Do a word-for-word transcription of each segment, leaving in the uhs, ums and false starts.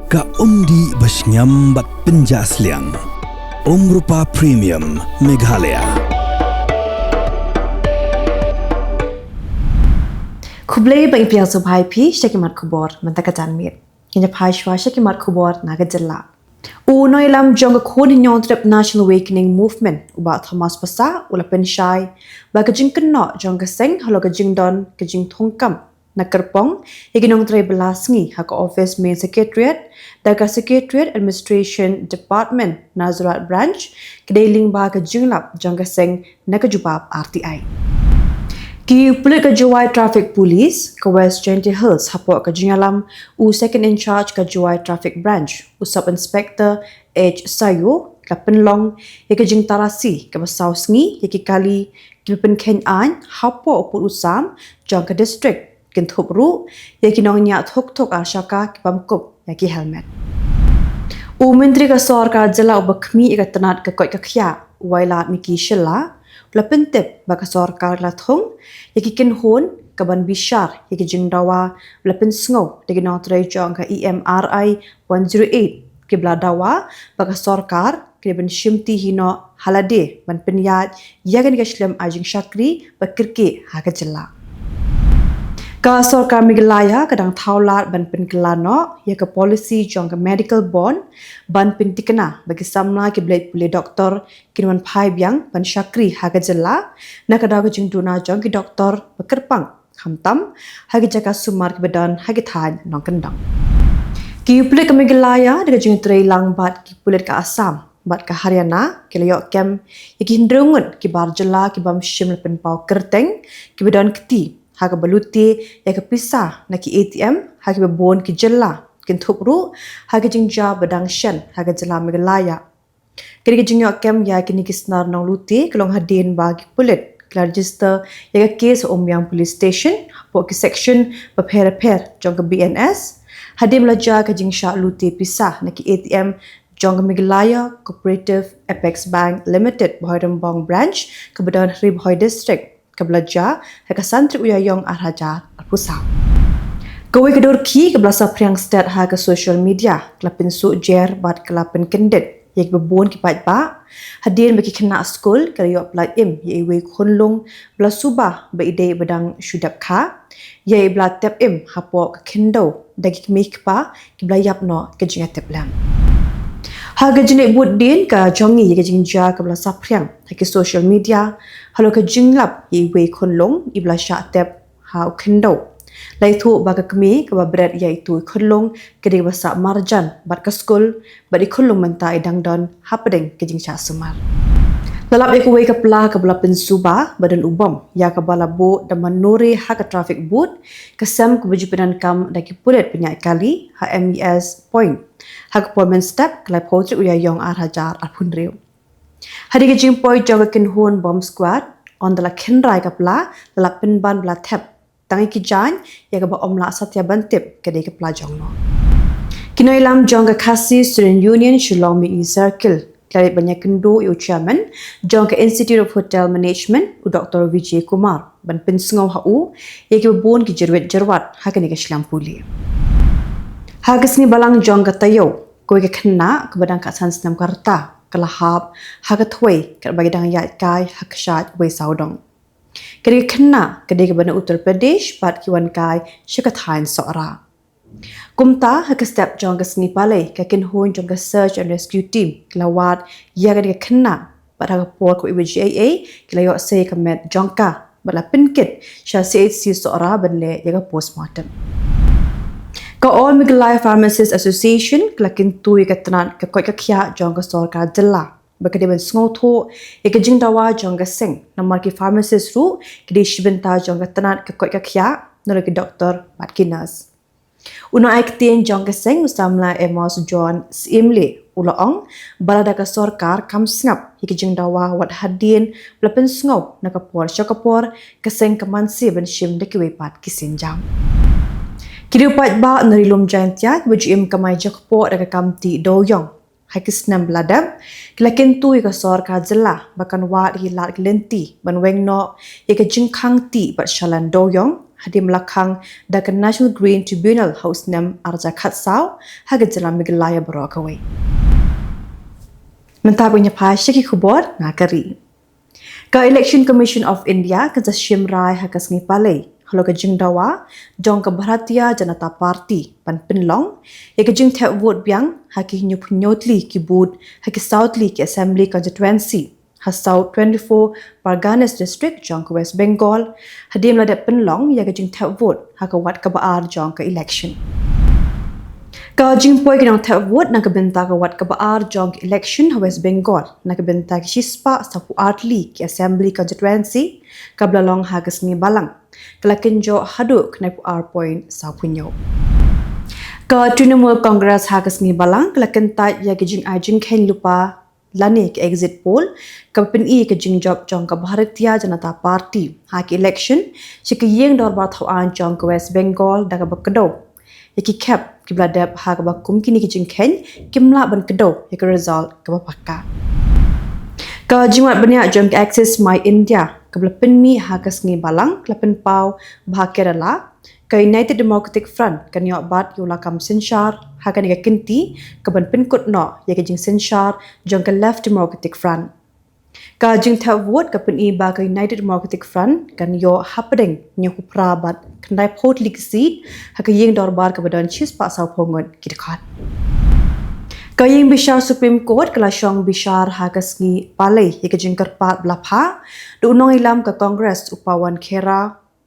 Ka umdih ba shngiam bad pynjah sliang. Umrupa Premium Meghalaya. Khublei ba ngi pdiang sngewbha ïa phi sha ki mat khubor mynta ka janmiet. Ngin ïa phai shuwa sha ki mat khubor na ka jylla. U nongïalam jong ka khun Hynñiewtrep National Awakening Movement, u Bah Thomas Passah, u la pynshai ba ka jingkynnoh jong ka seng halor ka jingdon ka jingthungkam na kyrpong ïa ki nongtrei bylla sngi ha ka office Main Secretariat da ka Secretariat Administration Department Nazareth Branch ka dei lyngba ka jinglap jong ka seng na ka jubab R T I. Ki pulit ka Jowai Traffic Police ka West Jaintia Hills, hapoh ka jingïalam u Second in Charge ka Jowai Traffic Branch, u Sub Inspector H Sayo, ka pynlong ïa ka jingtalasi kaba saw sngi ïa ki kali kiba pynkheiñ aiñ hapoh u pud u sam jong ka district, kynthup ruh ïa ki nongñiah thuk thuk ar shaka ki bym kup ïa ki helmet. U Myntri ka sorkar jylla uba khmih ïa ka tnat ka koit ka khiah, u Wailadmiki Shylla, u la pyntip ba ka sorkar ka la thung ïa ki kynhun kaban bishar ïa ki jingdawa ba la pynsngew da ki nongtrei jong ka E M R I one zero eight, kiba la dawa ba ka sorkar ka dei ban shimti hi noh ha lade ban pynïaid ïa kane ka shlem ai jingshakri ba kyrkieh ha ka jylla. Ka sorkar Meghalaya ka dang thaw lad ban pynkylla noh ïa ka policy jong ka medical bond ban pynthikna ba ki samla kiba leit pule doktor kin wan phai biang ban shakri ha ka jylla, na ka daw ka jingduna jong ki doktor ba kyrpang, khamtam ha ki jaka sumar kiba don ha ki thaiñ nongkyndong. Ki pulit ka Meghalaya da ka jingtrei lang bad ki pulit ka Assam bad ka Haryana ki la ïoh kem ïa ki hynriew ngut ki bar jylla ki bym shym la pynpaw kyrteng, kiba don kti ha kaba lute ïa ka pisa na ki A T M ha kiba bun ki jylla, kynthup ruh ha ka jingjia ba dang shen ha ka jylla Meghalaya. Ka dei ka jingïoh kem ïa kine ki snar nonglute ka long hadien ba ki pulit ki la register ïa ka case ha Umiam Police Station hapoh ki section bapher bapher jong ka B N S, hadien ba la jia ka jingshah lute pisa na ki A T M jong ka Meghalaya Cooperative Apex Bank Limited, Bhoirymbong Branch, kaba don ha Ri Bhoi District, kaba la jia ha ka san tarik u Ïaïong ar hajar arphew saw. Kawei ka dur khie kaba la saphriang stet ha ka social media ka la pynsuh jer bad ka la pynkyndit ïa kiba bun ki paidbah, hadien ba ki khynnah skul ki la ïoh pyllait im ïa iwei i khunlung ba la suba ba i dei ba dang shu dep kha, ïa iba la tep im hapoh ka khyndew da ki kmie ki kpa kiba la ïap noh ka jingïatiplem. Ha ka jingleit bud dien ka jong ngi ïa ka jingjia kaba la saphriang ha ki social media halor ka jinglap ïa iwei i khunlung iba la shah tep ha u khyndew. La ïathuh ba ka kmie kaba bret ïa itu i khunlung ka dei kaba sah marjan bad ka skul, bad i khunlung mynta i dang don hapdeng ka jingshah sumar. La lap ïa kawei ka pla kaba la pynsuba ba don u bom ïa kaba la buh da man nuri ha ka traffic booth, ka sem kaba ju pyndonkam da ki pulit pynïaid kali ha M E S Point ha ka por mynstep ka laiphew tarik u Ïaïong ar hajar arphew hynriew. Hadien ka jingpoi jong ka kynhun bomb squad, ynda la khynrai ka pla, la lap pynban ba la thep tang ïa ki jaiñ, ïa kaba ym lah satia ban tip ka dei ka pla jong no. Ki nongïalam jong ka Khasi Student Union Shillong Mihngi Circle ki la leit ban ïakynduh ïa u chairman jong ka Institute of Hotel Management, u Doctor Vijay Kumar, ban pynsngew ha u ïa kiba bun ki jyrwit jyrwat ha kane ka shlem pule. Ha ka sngi Balang jong ka taïew, kawei ka khynnah kaba dang khatsan snem ka rta ka la hap ha ka thwei katba ki dang ïaid kai ha ka sha wei sawdong. Ka dei ka khynnah ka dei kaba na Uttar Pradesh bad ki wan kai sha ka thaiñ Sohra. Kumta ha ka step jong ka sngi Palei, ka kynhun jong ka Search and Rescue Team ki la wad ïa kane ka khynnah, bad ha ka por kaba ïa ka jingïaid ei ei ki la ïoh sei ka met jong ka bad la pynkit sha C H C Sohra ban leh ïa ka postmortem. Ka All Meghalaya Pharmacist Association ka la kyntu ïa ka tnat ka koit ka khiah jong ka sorkar jylla ba ka dei ban sngewthuh ïa ka jingdawa jong ka seng, namar ki pharmacist ruh ki dei shi bynta jong ka tnat ka koit ka khiah, nalor ki doktor bad ki nurse. U nongai ktien jong ka seng, u samla Amos John Syiemlieh, u la ong ba lada ka sorkar kam sngap ïa ka jingdawa wat hadien ba la pynsngew na ka por sha ka por, ka seng kam mareh ban shim da kiwei pat ki sienjam. Ki riew paidbah na Ri Lum Jaiñtia kiba ju im kamai jakpoh da ka kam tih dewïong ha ki snem ba la dep ki la kyntu ïa ka sorkar jylla ba kan wad ïa ki lad ki lynti ban weng noh ïa ka jingkhang tih bad shalan dewïong, hadien ba la khang da ka National Green Tribunal ha u snem ar hajar khatsaw ha ka jylla Meghalaya baroh kawei. Mynta ban ïa phai sha ki khubor na ka ri. Ka Election Commission of India kan sa shim rai ha ka sngi Palei halor ka jingdawa jong ka Bharatiya Janata Party ban pynlong ïa ka jingthep vote biang ha ki hynñiewphew hynñiew tylli ki booth ha ki saw tylli ki assembly constituency ha South twenty-four Parganas District jong ka West Bengal, hadien ba la dep pynlong ïa ka jingthep vote ha ka wat kaba ar jong ka election. Ka jingpoi ki nongthep vote na ka bynta ka wat kaba ar jong ka election ha West Bengal na ka bynta ki shispah sawphew ar tylli ki assembly constituency kaba la long ha ka sngi Balang ka la kynjoh haduh khyndai phew ar point sawphew hynñiew. Ka Trinamool Congress ha ka sngi Balang ka la kyntait ïa ka jingai jingkheiñ lypa lane ka exit poll kaba pyni ka jingjop jong ka Bharatiya Janata Party ha ka election sha ka ïing dorbar thaw aiñ jong ka West Bengal da kaba kdew ïa ki khep kiba la dep ha kaba kum kine ki jingkheiñ kim lah ban kdew ïa ka result kaba paka. Ka jingwad bniah jong ka Axis My India kaba la pynmih ha ka sngi Balang ka la pynpaw ba ha Kerala ka United Democratic Front kan ïoh bat ïa u lakam synshar ha kane ka kynti kaban pynkut noh ïa ka jingsynshar jong ka Left Democratic Front. Ka jingthep vote ka pyni ba ka United Democratic Front kan ïoh hapdeng hynñiewphew phra bad khyndai phew tylli ki seat ha ka ïing dorbar kaba don shispah sawphew ngut ki dkhot. Ka ïing bishar Supreme Court ka la shong bishar ha ka sngi Palei ïa ka jingkyrpad ba la phah da u nongïalam ka Congress u Pawan Khera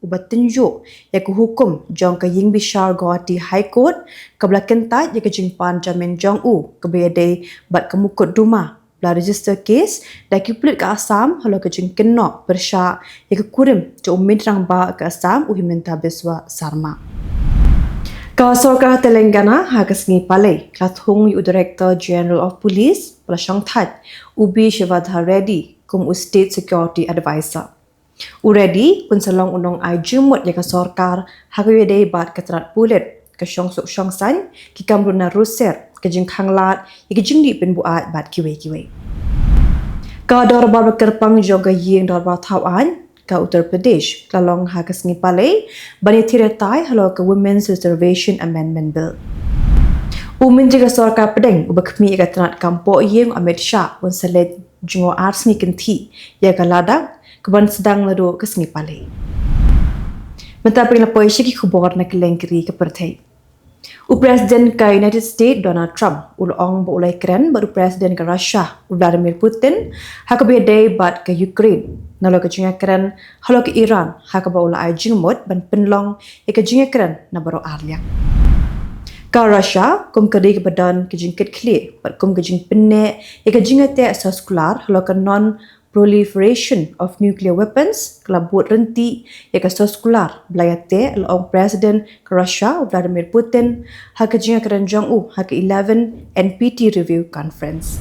uba tynjuh ïa ka hukum jong ka ïing bishar Guwahati High Court kaba la kyntait ïa ka jingpan jamin jong u kaba ïadei bad ka mukotduma ba la register case da ki pulit ka Assam halor ka jingkynnoh pyrshah ïa ka kurim jong u myntri rangbah ka Assam u Himanta Biswa Sarma. Ka sorkar Telangana ha ka sngi Palei ka la thung ïa u Director General of Police ba la shongthait u B Srivadhar Reddy kum u State Security Advisor. U Reddy un sa long u nongai jingmut ïa ka sorkar ha kaba ïadei bad ka tnat pulit, ka shongsuk shongsaiñ, ki kam runar ruser, ka jingkhanglad ïa ka jingdih pynbuaid bad kiwei kiwei. Ka dorbar ba kyrpang jong ka ïing dorbar thaw aiñ ka Uttar Pradesh ka la long ha ka sngi Palei ban ïathir ïatai halor ka Women's Reservation Amendment Bill. U Myntri ka Sorkar Pdeng uba khmih ïa ka tnat kam poh ïing Amit Shah un sa leit jngoh ar sngi kynthih ïa ka Ladakh kaban sdang naduh ka sngi Palei. Mynta phi la poi sha ki khubor na kylleng ki ri ka pyrthei. U President ka United States Donald Trump u la ong ba u la ïakren bad u President ka Russia u Vladimir Putin ha kaba ïadei bad ka Ukraine nalor ka jingïakren halor ka Iran ha kaba u la ai jingmut ban pynlong ïa ka jingïakren na baroh arliang. Ka Russia kum ka ri kaba don ka jingkitkhlieh bad kum ka jingpynneh ïa ka jingïateh soskular halor ka Non-Proliferation of Nuclear Weapons ka la bud ryntih ïa ka soskular ba la ïateh, la ong President ka Russia u Vladimir Putin ha ka jingïakren jong u ha ka eleven N P T Review Conference.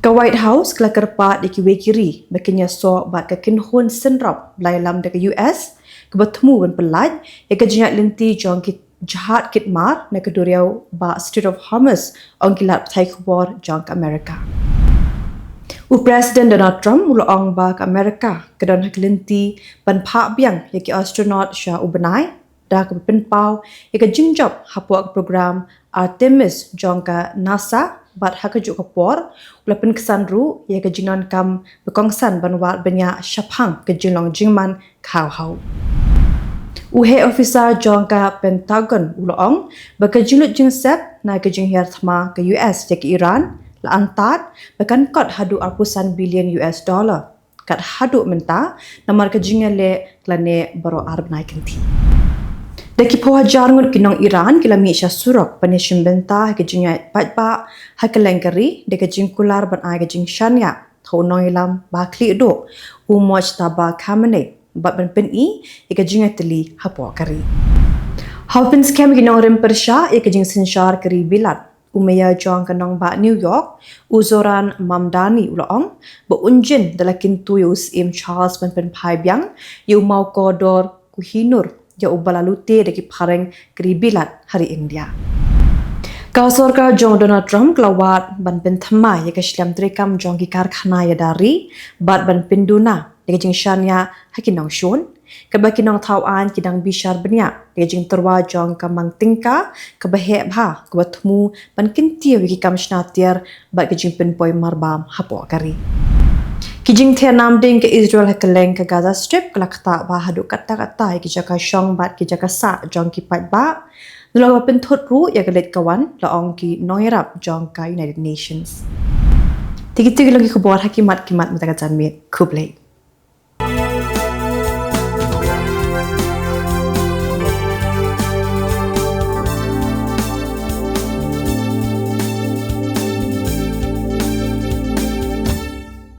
Ka White House ka la kyrpad ïa kiwei ki ri ba kin ïasoh bad ka kynhun synrop ba la ïalam da ka U S kaba thmu ban pyllait ïa ka jingïaid lynti jong ki jahaj kit mar na ka duriaw ba Strait of Hormuz, ong ki lad pathai khubor jong ka America. U President Donald Trump u la ong ba ka America ka don ha ka lynti ban phah biang ïa ki astronaut sha u bnai da kaba pynpaw ïa ka jingjop hapoh ka program Artemis jong ka NASA bad ha kajuh ka por u la pynksan ruh ïa ka jingdonkam ba kongsan ban wad bniah shaphang ka jinglong jingman khaw haw. U heh officer jong ka Pentagon u la ong ba ka jinglut jingsep na ka jinghiar thma ka U S ïa ka Iran la antad ba kan kot haduh arphew san billion U S dollar kat haduh mynta namar ka jingïaleh ka la neh baroh ar bnai kynthih. Da ki phew hajar ngut ki nong Iran ki la mih sha surok ban ïashim bynta ha ka jingïaid paidbah ha kylleng ka ri da ka jingkular ban ai ka jingshaniah ha u nongïalam ba khlieh duh u Mojtaba Khamenei bad ban pyni ïa ka jingïatylli hapoh ka ri. Ha u pynskhem ïa ki nongrim pyrshah ïa ka jingsynshar ka ri Bilat, u Mayor jong ka nongbah New York u Zohran Mamdani u la ong ba un jin da la kyntu ïa u Syiem Charles ban pynphai biang ïa u mawkordor Kohinoor ïa uba la lute da ki phareng ka ri Bilat ha ri India. Ka sorkar jong Donald Trump ka la wad ban pynthymmai ïa ka shlem treikam jong ki karkhana ïada ri bad ban pynduna ïa ka jingshaniah ha ki nongshun. Katba ki nongthaw aiñ ki dang bishar bniah ïa ka jingtyrwa jong ka mang tyngka kaba heh bha kaba thmu ban kyntiew ïa ki kam shna tiar bad ka jingpynpoi marbam hapoh ka ri. Ki jingthiah nam ding ka Israel ha kylleng ka Gaza Strip ka la ktah bha haduh katta katta ïa ki jaka shong bad ki jaka sah jong ki paidbah. Nalor kaba pynthut ruh ïa ka leit ka wan, la ong ki nongïarap jong ka United Nations. Te kito ki long ki khubor ha ki mat ki mat mynta ka janmiet. Khublei.